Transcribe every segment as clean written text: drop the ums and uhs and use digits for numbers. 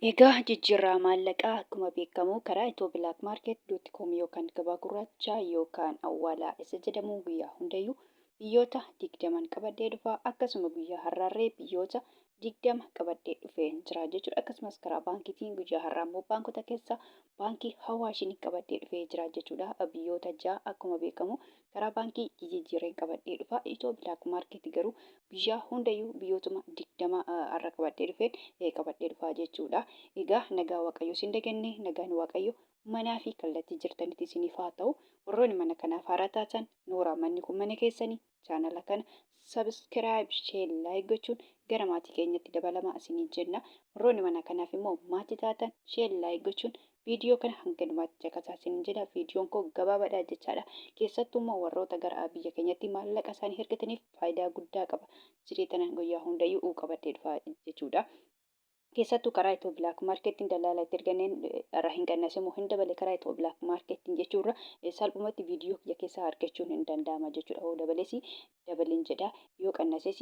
Egaa jijjiirraa maallaqaa akkuma beekamu karaa ethio-blackmarket.com yookaan gabaa gurraacha yookaan awwaalaa isa jedhamu guyyaa hundayyuu biyyoota 20n qabadhee dhufa. Akkasuma guyyaa har'aarree biyyoota 20 qabadhee dhufee jira jechuudha. Akkasumas karaa baankiitiin guyyaa har'aa immoo baankota keessa baankii Hawaashiin qabadhee dhufee jira jechuudha. Biyyoota 6 akkuma beekamu karaa baankii jijjiirreen qabadhee dhufa. Ethio Black Market garuu guyyaa hundayyuu biyyootuma 20 har'a qabadhee dhufeen qabadhee dhufaa jechuudha. Egaa nagaa Waaqayyo isin daganne, nagaan Waaqayyo manaa fi kallattii jirtanitti isiniif haa ta'u. Warroonni mana kanaaf haaraa taatan, nooraa, manni kun mana keessanii, chaanala kana subscribe, share, like gochuun gara maatii keenyatti dabalamaa isiniin jenna. Warroonni mana kanaaf immoo maatii taatan, share, like gochuun viidiyoo kana hanga dhumaatti caqasaa isiniin jedha. Viidiyoon koo gabaabaadha jechaadha. Keessattuu immoo warroota gara biyya keenyatti maallaqa isaanii ergataniif faayidaa guddaa qaba. Jiree tanan guyyaa hundayyuu qabadhee dhufa jechuudha. Keessattuu karaa Ethio Black Marketiin dalaala itti erganneen irraa hin qannase moo hin dabale karaa Ethio Black Marketiin jechuurra salphumatti viidiyoo kiyya keessaa argachuun hin danda'ama jechuudha. Hoo dabalesi dabaleen jedha, yoo qannases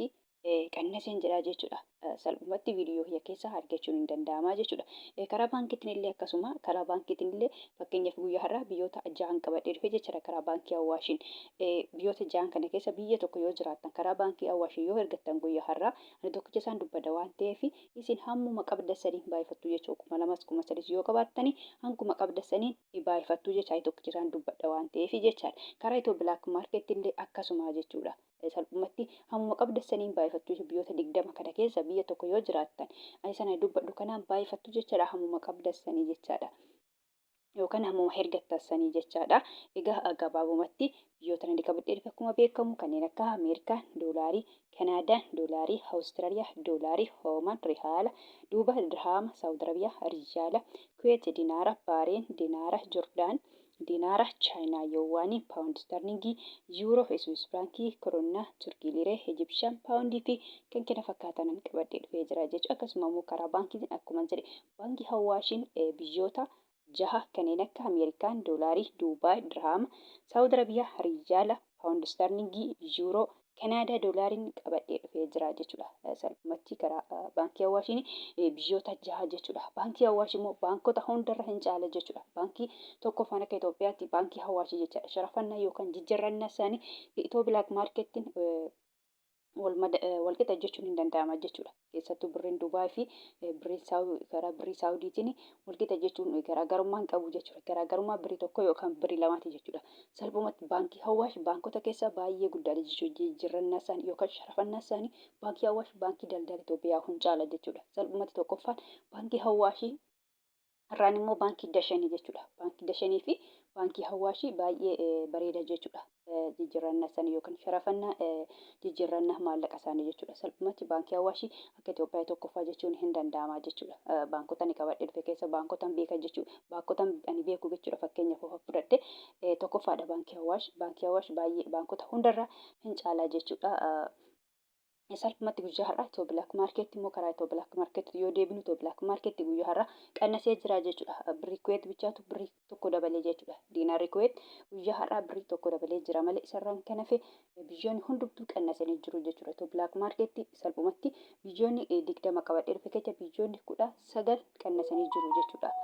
qannaseen jedha jechuudha. Salphumatti viidiyoo kiyya keessaa argachuun hin danda'ama jechuudha. Karaa baankiitiin illee akkasuma, karaa baankiitiin illee fakkeenyaaf guyyaa har'aa biyyoota ja'an qabadhee dhufe jechuudha karaa baankii Awaashiin. Biyyoota ja'an kana keessa biyya tokko yoo jiraattan, karaa baankii Awaashiin yoo ergattan, guyyaa har'aa ani tokkicha isaan dubbada waan ta'eef, isin hammuma qabda saniin baay'ifattu jechuudha. 2000s 3000s yoo qabaattani, hanguma qabda saniin baay'ifattu jecha, ani tokkicha isaan dubbadha waan ta'eef jechaadha. Karaa Ethio Black Market illee akkasuma jechuudha. Salphumatti hammuma qabda saniin baay'ifattu. Biyyoota 20 kana keessa biyya tokko yoo jiraattan, ani sana dubbadhu kanaan baay'ifattu jechaadha, hammuma qabda sanii jechaadha. Yookaan hammuma hergattan sanii jechaadha. Egaa gabaabumatti biyyoota nadi qabadhee dhufe akkuma beekamu kanneen akka Ameerikaa doolaarii, Kanaadaan doolaarii, Awustiraaliyaa doolaarii, Hoomaan rihaala, Duuba dirhaama, Saawud Arabiyaa riyaala, Kuweet dinaara, Baareen dinaara, Jordaan dinaara, Chaayinaa yowaanii, paawundi sterlingii, yuuroo, Swiss firaankii, koronnaa, Turkii liree, Ijipshaan paawundii fi kan kana fakkaatanan qabadhee dhufee jira jechuudha. Akkasuma immoo karaa baankiitiin akkuma jedhe baankii Hawaashiin biyyoota jaha kanneen akka Ameerikaan doolaarii, Duubaay dirhaama, Saawud Arabiyaa riyaala, paawundi sterlingii, yuuroo, Kanaadaa doolaariin qabadhee dhufee jira jechuudha. Salphumatti karaa baankii Awaashiin biyyoota jaha jechuudha. Baankii Awaash immoo baankota hundarra hin caala jechuudha. Baankii tokkoffaan akka Itoophiyaatti baankii Awaashii jechaadha. Sharafannaa yookaan jijjiirrannaa isaanii Ethio Black Marketiin wal qixa jechuun hin danda'ama jechuudha. Keessattuu birriin Dubaay fi birriin karaa birrii Saawudiitiin wal qixa jechuun garaagarummaa hin qabu jechuudha. Garaagarummaa birrii tokko yookaan birrii lamaati jechuudha. Salphumatti baankii Hawaash baankota keessaa baay'ee guddaadha jechuudha. Jijjiirrannaa isaanii yookaan sharafannaa isaanii baankii Hawaash baankii daldala Itoophiyaa kun caala jechuudha. Salphumatti tokkoffaan baankii Hawaashii, irraan immoo baankii Dashanii jechuudha. Baankii Dashanii fi baankii Hawaashii baay'ee bareeda jechuudha. Jijjiirrannaa isaanii yookaan sharafannaa jijjiirrannaa maallaqa isaanii jechuudha. Salphumatti baankii Hawaashii akka Itoophiyaa tokkoffaa jechuun hin danda'ama jechuudha. Baankota ani qabadhee dhufe keessa baankota beeka jechuudha. Baankota ani beeku jechuudha. Fakkeenyaaf of fudhadhe, tokkoffaadha baankii Hawaash. Baankii Hawaash baay'ee baankota hundarra hin caalaa jechuudha. Salphumatti guyyaa har'aa Ethio Black Market immoo, karaa Ethio Black Market yoo deebinu, Ethio Black Market guyyaa har'aa qannasee jira jechuudha. Birrii Kuweet bichaatu birrii tokko dabalee jechuudha. Diinaarri Kuweet guyyaa har'aa birrii tokko dabalee jira malee isarraan kan hafe biyyoonni hundumtuu qannasanii jiru jechuudha. Ethio Black Market salphumatti biyyoonni 20 qabadhee dhufe keessa biyyoonni 19 qannasanii jiru jechuudha.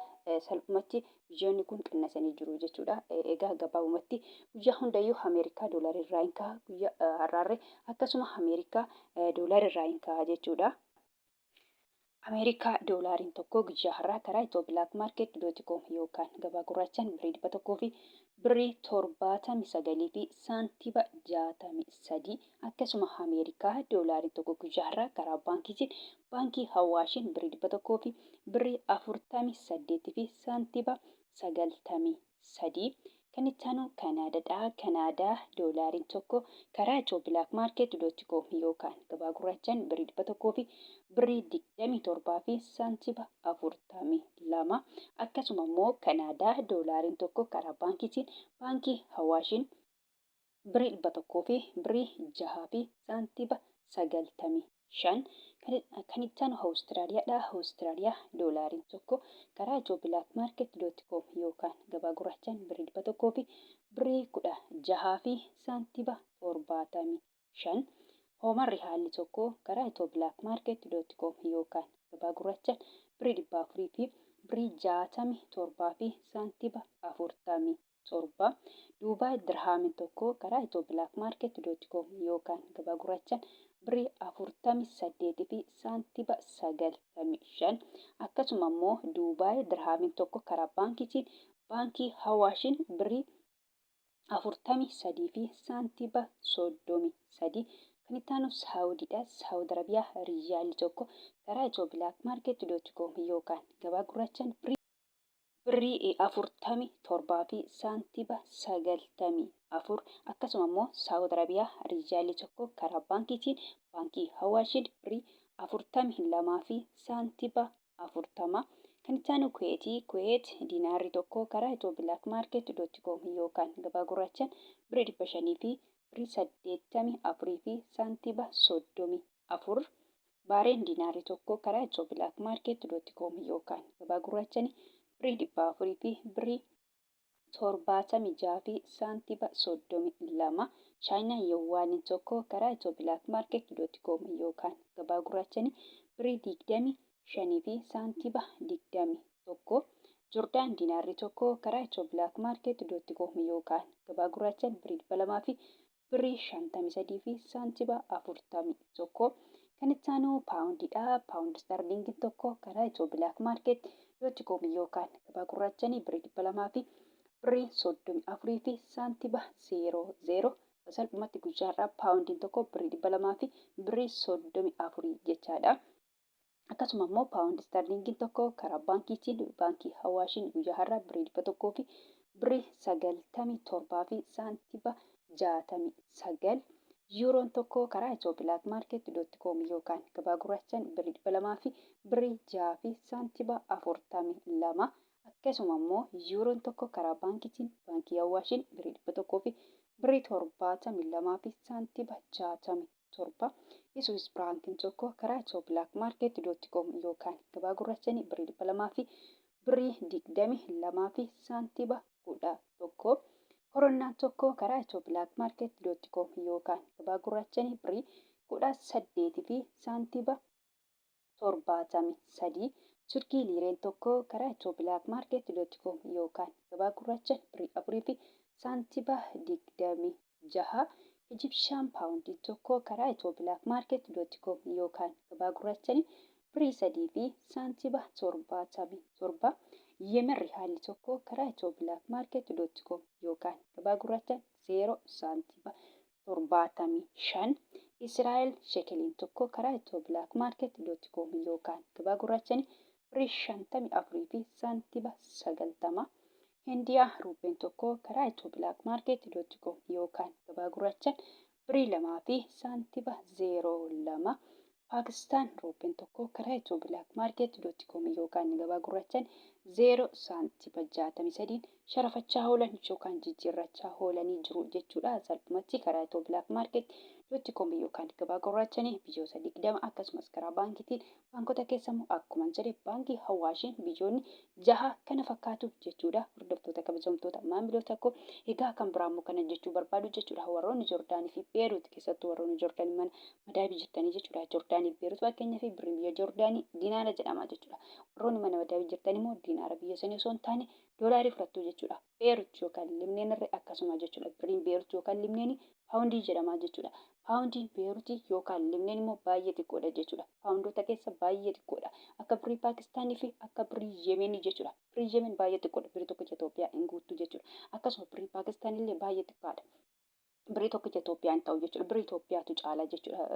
Salphumatti biyyoonni kun qannasanii jiru jechuudha. Egaa gabaabumatti guyyaa hundayyuu Ameerikaa doolarii irraa hin ka'a, guyyaa har'aarree akkasuma Ameerikaa doolarii irraa hin ka'a jechuudha. Ameerikaa doolaariin tokko guyyaa har'aa karaa Ethio Black Market dot com yookaan gabaa gurraachaan birrii 100 fi birrii 79 fi saantiba 63. Akkasuma Ameerikaa doolaariin tokko guyyaa har'aa karaa baankiitiin baankii Hawaashiin birrii 100 fi birrii 48 fi saantiba 93. Kan itti aanu Kanaadaadha. Kanaadaa doolaariin tokko karaa Ethio Black Market dot com yookaan gabaa gurraachaan birrii 100 fi birrii 27 fi saantiba 42. Akkasuma immoo Kanaadaa doolaariin tokko karaa baankiitiin baankii Hawaashiin birrii 100 fi birrii 6 fi saantiba 95. Kan itti aanu Awustiraaliyaadha. Awustiraaliyaa doolaariin tokko karaa Ethio Black Market dot com yookaan gabaa gurraachaan birrii 100 fi birrii 16 fi saantiba 75. Hoomaan rihaalli tokko karaa Ethio Black Market dot com yookaan gabaa gurraachaan birrii 400 fi birrii 67 fi saantiba 47. Duubaay Dirhaamiin tokko karaa ethioblakmarket.com yookaan gabaa gurraachaan birrii 48 fi saantiba 95. Akkasuma immoo Duubaay Dirhaamiin tokko karaa baankiitiin baankii Hawaashiin birrii 43 fi saantiba 33. Kan itti aanu Saawudiidha. Saawud Arabiyaa Riyyaalli tokko karaa ethioblakmarket.com yookaan gabaa gurraachaan birrii 47 fi saantiba 94. Akkasuma immoo Saawud Arabiyaa Riyyaalli tokko karaa baankiitiin baankii Hawaashiin birrii 42 fi saantiba 40. Kan itti aanu Kuweetii. Kuweet diinaarri tokko karaa ethioblakmarket.com yookaan gabaa gurraachaan birrii 500 fi birrii 84 fi saantiba 34. Baareen diinaarri tokko karaa ethioblakmarket.com yookaan gabaa gurraachani birrii 400 fi birrii 76 fi saantiba 32. Chaayinaa Yawwaaniin tokko karaa ethioblakmarket.com yookaan gabaa gurraachani birrii 25 fi saantiba 21. Jordaan diinaarri tokko karaa ethioblakmarket.com yookaan gabaa gurraachaan birrii 200 fi birrii 53 fi saantiba 41. Kan itti aanu paawundiidha. Paawundi istarliingiin tokko karaa ethioblakmarket.com yookaan gabaa gurraachanii birrii 200 fi birrii 34 fi saantiba 00. Salphumatti guyyaarraa paawundiin tokko birrii 200 fi birrii 34 jechaadha. Akkasuma immoo paawundi istarliingiin tokko karaa baankiitiin baankii Hawaashiin guyyaa har'aa birrii 100 fi birrii 97 fi saantiba 69. Yuuroon tokko karaa ethioblakmarket.com yookaan gabaa gurraachaan birrii 200 fi birrii 6 fi saantiba 42. Akkasuma immoo yuuroon tokko karaa baankiitiin baankii Hawaashiin birrii 100 fi birrii 72 fi saantiba 67. Swiss Frankiin tokko karaa ethioblakmarket.com yookaan gabaa gurraachanii birrii 200 fi birrii 22 fi saantiba 11. Koronnaan tokko karaa ethioblakmarket.com yookaan gabaa gurraachanii birrii 18 fi saantiba 73. Turkii liireen tokko karaa ethioblakmarket.com yookaan gabaa gurraachaan birrii 4 fi saantiba 26. Ijipshaan paawundii tokko karaa ethioblakmarket.com yookaan gabaa gurraachanii birrii 3 fi saantiba 77. Yemen rihaalli tokko karaa ethioblakmarket.com yookaan gabaa gurraachaan 0 saantiba 75. Israa'el shekeliin tokko karaa ethioblakmarket.com yookaan gabaa gurraachanii birrii 54 fi saantiba 90. Hindiyaa ruupeen tokko karaa ethioblakmarket.com yookaan gabaa gurraachaan birrii 2 fi saantiba 02. Paakistaan ruupeen tokko karaa ethioblakmarket.com yookaan gabaa gurraachaan 0 saantiba 63 sharafachaa oolan yookaan jijjiirrachaa oolanii jiru jechuudha. Salphumatti karaa ethioblakmarket.com yookaan gabaa gurraachanii biyyoota 20, akkasumas karaa baankiitiin baankota keessa immoo akkuma jedhe baankii Hawaashiin biyyoonni jaha kana fakkaatu jechuudha. Hordoftoota kabajamtoota maamiloota koo, egaa kan biraa immoo kana jechuu barbaadu jechuudha. Warroonni Joordaanii fi Beeruut, keessattuu warroonni Joordaanii mana madaabii jirtanii jechuudha. Joordaanii fi Beeruut fakkeenyaa fi birriin biyya Joordaanii diinaara jedhama jechuudha. Warroonni mana madaabii jirtan immoo diinaara biyya sanii osoo hin taane doolaarii fudhattu jechuudha. Beerut yookaan Libneen irra akkasuma jechuudha. Birriin Beerut yookaan Libneen paawundii jedhama jechuudha. Paawundiin Beerutii yookaan Libneen immoo baay'ee xiqqoodha jechuudha. Paawundoota keessa baay'ee xiqqoodha. Akka birrii Paakistaanii fi akka birrii Yemenii jechuudha. Birrii Yemen baay'ee xiqqoodha. Birrii tokkicha Itoophiyaa hin guuttu jechuudha. Akkasuma birrii Paakistaan illee baay'ee xiqqaadha. Birrii tokkicha Itoophiyaa hin ta'u jechuudha. Birrii Itoophiyaatu caala jechuudha.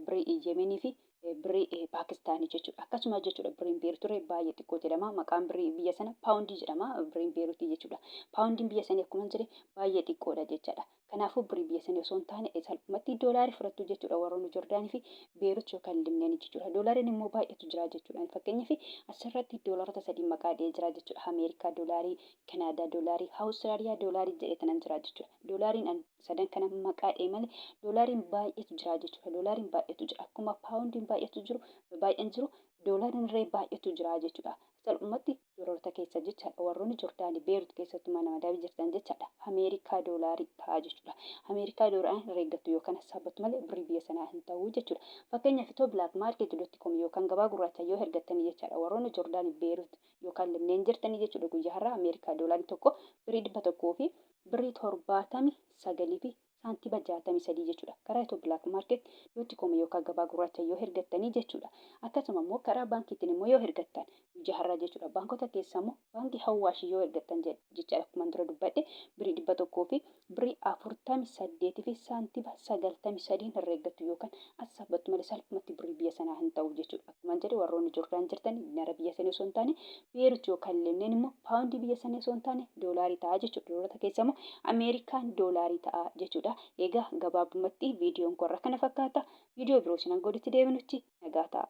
Birrii Yemenii fi birrii Paakistaanii jechuudha. Akkasuma jechuudha birriin Beerut ture baay'ee xiqqoo jedhama. Maqaan birrii biyya sana paawundii jedhama. Birriin Beerutii jechuudha. Paawundiin biyya sanii akkuma jedhe baay'ee xiqqoodha jechaadha. Kanaafuu birrii biyya sanii osoo hin taane salphumatti doolaarii fudhattu jechuudha warroonni Joordaanii fi Beerut yookaan Libneen jechuudha. Doolaariin immoo baay'eetu jira jechuudha. Fakkeenyaaf asirratti doolaarota sadii maqaa dhahee jira jechuudha. Ameerikaa doolaarii, Kanaadaa doolaarii, Awustiraaliyaa doolaarii jedhee tanan jira jechuudha. Doolaariin sadan kana maqaa dhahee malee doolaariin baay'eetu jira jechuudha. Doolaariin baay'eetu jira. Akkuma paawundiin baay'eetu jiru, baay'een jiru, doolaariin illee baay'eetu jira jechuudha. Salphumatti doolaarota keessa jechaadha. Warroonni Jordaanii Beerut keessattuu mana madaabii jirtan jechaadha. Ameerikaa doolaarii ta'a jechuudha. Ameerikaa doolaaraan herreeggattu yookaan hassaabbattu malee birrii biyya sanaa hin ta'u jechuudha. Fakkeenyaaf itoo black market dot com yookaan gabaa gurraacha yoo hergattanii jechaadha. Warroonni Jordaanii Beerut yookaan Libneen jirtanii jechuudha guyyaa har'aa Ameerikaa doolaarii tokko birrii 100 fi birrii 79 fi saantiba 63 jechuudha. Karaa itoo black market dot com yookaan gabaa gurraacha yoo hergattanii jechuudha. Akkasuma immoo karaa baankiitiin immoo yoo hergattan guyyaa har'aa jechuudha. Baankota keessaa immoo baankii Hawwaashii yoo hergattan jechaadha. Akkuma dura dubbadhe birrii 100 fi birrii 48 fi saantiba 93 herreeggattu yookaan assaabbattu malee salphumatti birrii biyya sanaa hin ta'u jechuudha. Akkuma jedhe warroonni Jordaan jirtan dinaara biyya sanii osoo hin taane Beerut yookaan Leemneen immoo paawundii biyya sanii osoo hin taane doolaarii ta'a jechuudha. Doolaarota keessa immoo Ameerikaan doolaarii ta'a jechuudha. Egaa gabaabumatti viidiyoon koo har'a kana fakkaata. Viidiyoo biroo isin hanga walitti deebinutti nagaa ta'a.